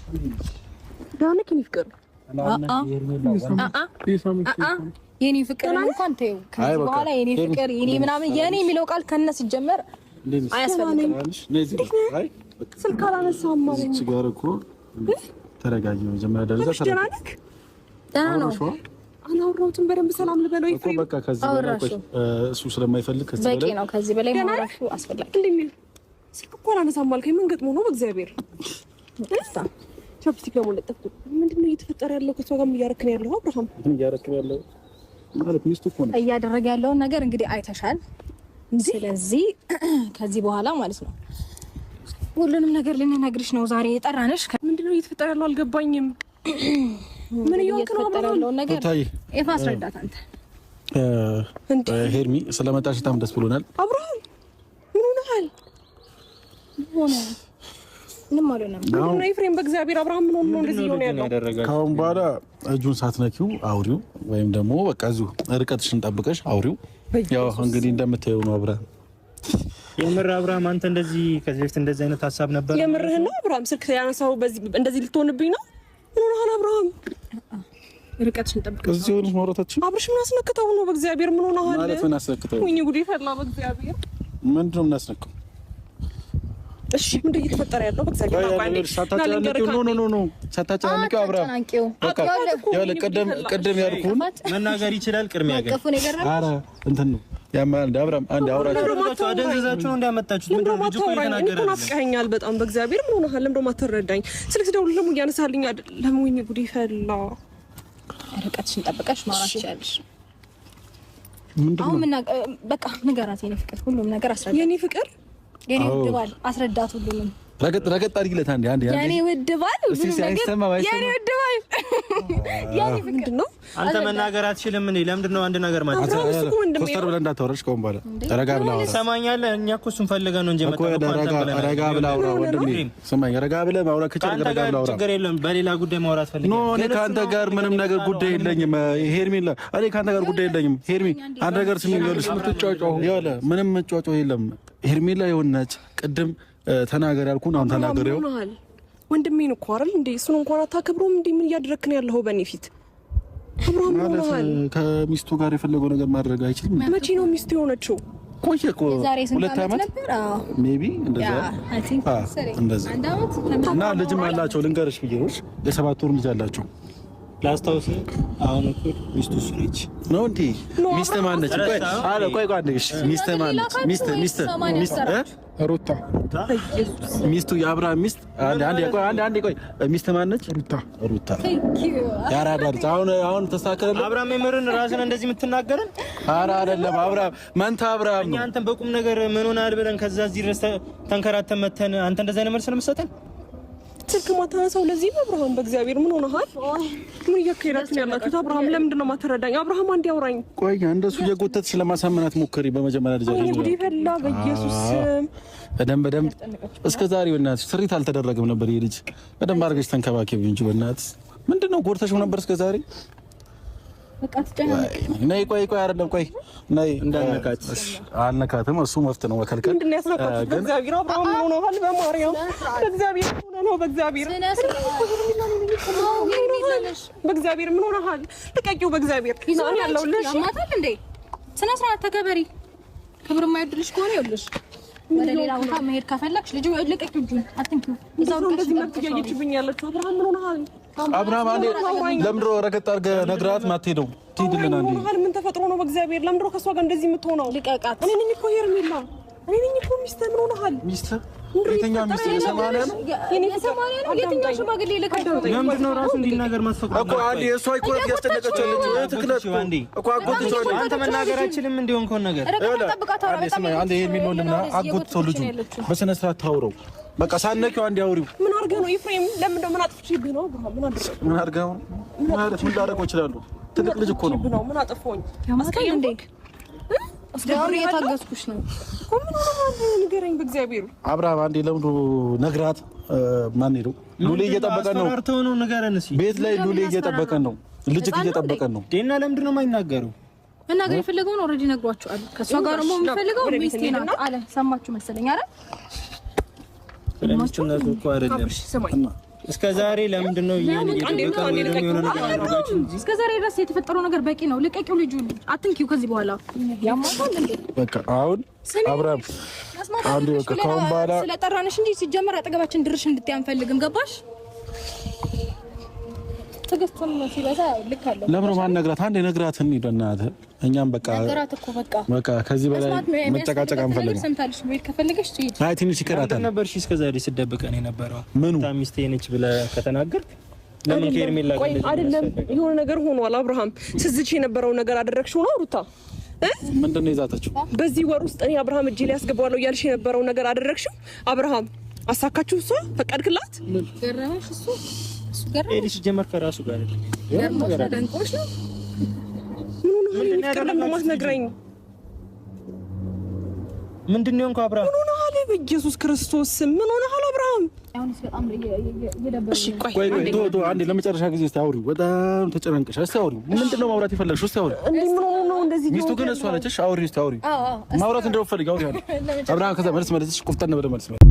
ደህና ነህ የኔ ፍቅር? የኔ ፍቅር እንኳን ተይው። ከዚህ በኋላ የኔ ፍቅር የኔ ምናምን የኔ የሚለው ቃል ከነ ሲጀመር አያስፈልግም። ስልክ አላነሳህም አለኝ። እዚህ ጋር እኮ ተረጋጊ። መጀመሪያ ደረጃ ደህና ነህ? ደህና ነው። አላወራሁትም በደንብ ሰላም ልበለው እኮ በቃ ከዚህ በላይ እሱ ስለማይፈልግ ከዚህ በቂ ነው። ከዚህ በላይ ማውራሹ አስፈላጊ ስልክ እኮ አላነሳም አልከኝ። ምን ገጥሞ ነው? በእግዚአብሔር chapstick ደግሞ ለጠፍኩ። ምንድን ነው እየተፈጠረ ያለው? ከእሷ ጋር እያደረክ ነው ያለው አብርሃም? ምን እያደረክ ነው ያለው ማለት ሚስቱ እኮ ነው እያደረገ ያለውን ነገር እንግዲህ አይተሻል። ስለዚህ ከዚህ በኋላ ማለት ነው ሁሉንም ነገር ልንነግርሽ ነው ዛሬ የጠራንሽ። ምንድን ነው እየተፈጠረ ያለው አልገባኝም። ምን እየሆንክ ነው አብርሃም? ያለውን ነገር ኤፋ አስረዳት አንተ። ሄርሚ ስለመጣሽ በጣም ደስ ብሎናል። አብርሃም ምን ሆነሃል? ምንም አልሆነም። ምንድን ነው ኤፍሬም? በእግዚአብሔር አብርሃም ምን ሆኖ ነው እንደዚህ እየሆነ ያለው? ከአሁን በኋላ እጁን ሳትነኪው አውሪው፣ ወይም ደግሞ በቃ እዚሁ ርቀትሽን ጠብቀሽ አውሪው። ያው እንግዲህ እንደምታየው ነው አብርሃም። የምር አብርሃም አንተ እንደዚህ ከዚህ በፊት እንደዚህ አይነት ሀሳብ ነበር? የምርህን ነው አብርሃም? ስልክ ያነሳው በዚህ እንደዚህ ልትሆንብኝ ነው? ምን ሆነሃል አብርሃም? ርቀትሽን ጠብቀሽ እዚህ ሆነሽ ማውራታችን አብርሽ ምን አስነክተው ነው? በእግዚአብሔር ምን ሆነሃል? ማለት ምን አስነክተው? ወይኔ ጉዴ ፈላ። በእግዚአብሔር ምንድን ነው የምናስነክተው? እሺ ምንድን እየተፈጠረ ያለው? በእግዚአብሔር no no no ሳታጨናንቂው አብርሃም በቃ ይኸውልህ፣ ቅድም ቅድም ያልኩህን መናገር ይችላል። ቅድሚያ ግን ኧረ እንትን ነው ያማል። አብርሃም አንዴ አውራቸው። አደንዝዛችሁ ነው እንዳመጣችሁት። ምንድን ነው ልጁ እኮ እየተናገረ አይደለም። ናፍቀኸኛል በጣም በእግዚአብሔር። ምን ሆነሃል? ለምንድን ነው የማትረዳኝ? ስልክ ስደውል ደግሞ እያነሳልኝ አይደለም። ወይኔ ጉዴ ፈላ። ርቀትሽን ጠብቀሽ ማውራት ትችያለሽ። አሁን በቃ ንገራት የኔ ፍቅር፣ ሁሉም ነገር አስረዳት። የኔ ፍቅር የኔ ውድ ባል አስረዳት ሁሉንም። ረገጥ ረገጥ አድርጊለት። አንዴ አንዴ የኔ ውድ ባል ሁሉንም ነገር የኔ ውድ ባል የኔ ፍቅር ምንድን ነው አንተ መናገር አትችልም እንዴ? ለምንድን ነው አንድ ነገር ማለት ኮስተር ብለህ እንዳታወራሽ ከአሁን በኋላ ረጋ ብለህ አውራ። ትሰማኛለህ? እኛ እኮ እሱን ፈልገን ነው እንጂ የመጣነው እኮ ረጋ ብለህ አውራ ወንድሜ። ስማኝ፣ ረጋ ብለህ ማውራት ከቻልክ ረጋ ብለህ አውራ። ችግር የለም። በሌላ ጉዳይ ማውራት ፈልገን no፣ እኔ ከአንተ ጋር ምንም ነገር ጉዳይ የለኝም ሄርሜላ። እኔ ከአንተ ጋር ጉዳይ የለኝም ሄርሚ። አንድ ነገር ስሚ፣ ይኸውልሽ፣ ይኸውልህ፣ ምንም የምትጫጫው የለም ሄርሜላ። የሆነች ቅድም ተናገር ያልኩህን አሁን ተናገር። ይኸው ወንድሜን እኮ አይደል እንዴ? እሱን እንኳን አታከብረውም እንዴ? ምን እያደረግክ ነው ያለኸው በእኔ ፊት? አብርሃም ማለት ከሚስቱ ጋር የፈለገው ነገር ማድረግ አይችልም። መቼ ነው ሚስቱ የሆነችው? ቆየ እኮ 2 ዓመት maybe እንደዛ እንደዛ። እና ልጅም አላቸው ልንገርሽ ብዬ ነው። የ7 ወር ልጅ አላቸው። ላስታውስ፣ አሁን እኮ ሚስቱ እሱ ነች ነው እንዴ? ሚስት ማነች? ቆይ አለ ቆይ ቆይ አንዴ፣ እሺ ሚስት ማነች? ሚስት ሚስት ሚስት ሩታ ሚስቱ የአብርሃም ሚስት። አንዴ አንዴ ቆይ አንዴ አንዴ ቆይ ሚስት ማነች? ሩታ ሩታ። ያራዳ ልጅ አሁን አሁን ተስተካከለ። አብርሃም የምርን ራስን እንደዚህ የምትናገረን? ኧረ አይደለም አብርሃም መንታ አብርሃም ነው። አንተን በቁም ነገር ምን ሆነሃል ብለን ከዛ እዚህ ድረስ ተንከራተን መተን አንተ እንደዚህ አይነት መልስ ነው የምትሰጠን? ስልክ ማታነሳው ለዚህ ነው አብርሃም። በእግዚአብሔር ምን ሆነሃል? ምን እያካሄዳችሁ ነው ያላችሁት? አብርሃም ለምንድን ነው የማትረዳኝ? አብርሃም አንዴ አውራኝ። ቆይ እንደሱ እየጎተትሽ ለማሳመናት ሞክሪ። በመጀመሪያ ደረጃ ወይኔ ጉዴ ፈላ። በኢየሱስ በደንብ በደንብ እስከ ዛሬ በእናትሽ ስሪት አልተደረገም ነበር። ይሄ ልጅ በደንብ አድርገሽ ተንከባከቢው እንጂ በእናትሽ ምንድን ነው ጎርተሽው ነበር እስከ ዛሬ? በቃ ትጨናነቅ። ነይ ቆይ ቆይ አይደለም ቆይ ነይ እንዳልነካት። አልነካትም። እሱ መፍት ነው መከልከል። ምንድን ነው ያስነካችሁት? በእግዚአብሔር አብርሃም ምን ሆነሃል? በማርያም በእግዚአብሔር ምን ሆነህ ነው? በእግዚአብሔር በእግዚአብሔር ምን ሆነሃል? ልቀቂው። በእግዚአብሔር እኔ ያለሁልሽ። ያማታል እንዴ? ስነ ስርዓት ተከበሪ። ክብር የማይወድልሽ ከሆነ ይኸውልሽ ወደ ሌላ ቦታ መሄድ ከፈለግሽ ልጁ ልቀቂው፣ እጁን አትንኪው። እዛው እንደዚህ መብት እያየችብኝ ያለችው አብርሃም ምን ሆነሃል? አብርሃም አንዴ ለምንድን ነው ረገጥ አድርገህ ነግራት ማትሄደው? ትሄድልን አንዴ። ምን ተፈጥሮ ነው? በእግዚአብሔር ለምንድን ነው ከእሷ ጋር እንደዚህ የምትሆነው? ልቀቃት። እኔ ነኝ እኮ ሄርሜላ፣ እኔ ነኝ እኮ ሚስትህ። ምን ሆነሃል? ሚስትህ? የትኛው ሚስትህ? የሰማንያ ነው የሰማንያ ነው። የትኛው ሽማግሌ ልቀቅ? ለምንድን ነው ራሱ እንዲናገር ማስፈቀድ እኮ አንዴ። እሷ እኮ ናት እያስጨነቀችው ያለችው። እህትህ እኮ አጎትህ ነው። አንተ መናገር አችልም እንዲሆን ከሆነ ነገር አንዴ ሄርሜላ ወንድምና አጎትህ ልጁ በስነ ስርዓት ታውረው በቃ ሳነኪው አንዴ አውሪው። ምን አድርገህ ነው ኤፍሬም? ለምን እንደው ምን አጥፍቼብህ ነው አብርሃም? ምን አድርገህ ምን አድርገህ ነው ማለት ምን ላደርገው እችላለሁ? ትልቅ ልጅ እኮ ነው። ምን አጠፋሁኝ? አስቀየምኩህ እንዴ? አሁን እየታገዝኩሽ ነው እኮ። ምን ሆነሃል? ንገረኝ በእግዚአብሔር። አብርሃም አንዴ ለምዶ ነግራት። ማን ሄደው? ሉሌ እየጠበቀን ነው። ቤት ላይ ሉሌ እየጠበቀን ነው። ልጅክ እየጠበቀን ነው። ዴና ለምንድን ነው የማይናገረው? መናገር የፈለገውን already ነግሯቸዋል። ከእሷ ጋር ደግሞ የሚፈልገው ሚስቴ ናት አለ። ሰማችሁ መሰለኝ አይደል? ስለሚስትነቱ እኮ አይደለም። ስማኝ፣ እስከ ዛሬ ለምንድን ነው እስከ ዛሬ ድረስ የተፈጠረው ነገር በቂ ነው። ልቀቂው፣ ልጁን አትንኪው። ከዚህ በኋላ ያማታል እንዴ? በቃ አሁን አብርሃም አንዴ በቃ ከአሁን በኋላ ስለጠራንሽ እንጂ ሲጀመር አጠገባችን ድርሽ እንድትይ አንፈልግም። ገባሽ? ትዕግስቱን ሲበዛ ልክ አለው። ለምን ማን ነግራት? አንዴ ነግራት እንሂድ በእናትህ። እኛም በቃ ነገራት እኮ በቃ በቃ ከዚህ በላይ መጨቃጨቅ አንፈልግም። ሰምታለሽ? መሄድ ከፈለገሽ ትሂድ። አይ ትንሽ ይቀራታል ነበር። እሺ እስከ ዛሬ ስደብቀን የነበረው ምኑ ሚስቴ ነች ብለህ ከተናገርክ ለምን ከሄርሜላ ጋር አይደለም? የሆነ ነገር ሆኗል። አብርሃም ስዝች የነበረው ነገር አደረግሽው ነው ሩታ? ምንድን ነው የዛተችው? በዚህ ወር ውስጥ እኔ አብርሃም እጄ ላይ ያስገባዋለሁ እያልሽ የነበረው ነገር አደረግሽው። አብርሃም አሳካችሁ? እሷ ፈቀድክላት? ገረመሽ? እሱ ሲጀመር ከራሱ ጋር አይደለም። ምን ሆነሃል? ለምን ነው የማትነግረኝ? ምንድን ነው የሆንከው አብርሃም? ምን ሆነሃል? በኢየሱስ ክርስቶስ ምን ሆነሃል አብርሃም? እሺ ቆይ ቆይ፣ አንዴ ለመጨረሻ ጊዜ እስኪ አውሪው። በጣም ተጨናንቀሽ እስኪ አውሪው። ምንድን ነው ማውራት የፈለግሽው? እስኪ አውሪው። እንዴ ምን ሆኖ ነው እንደዚህ? ሚስቱ ግን እሷ ነች። እሺ አውሪው፣ እስኪ አውሪው። ማውራት እንደምትፈልጊ አውሪው። አብርሃም ከዛ መልስ መልስሽ፣ ቁፍጠን ብለህ መልስ መልስ።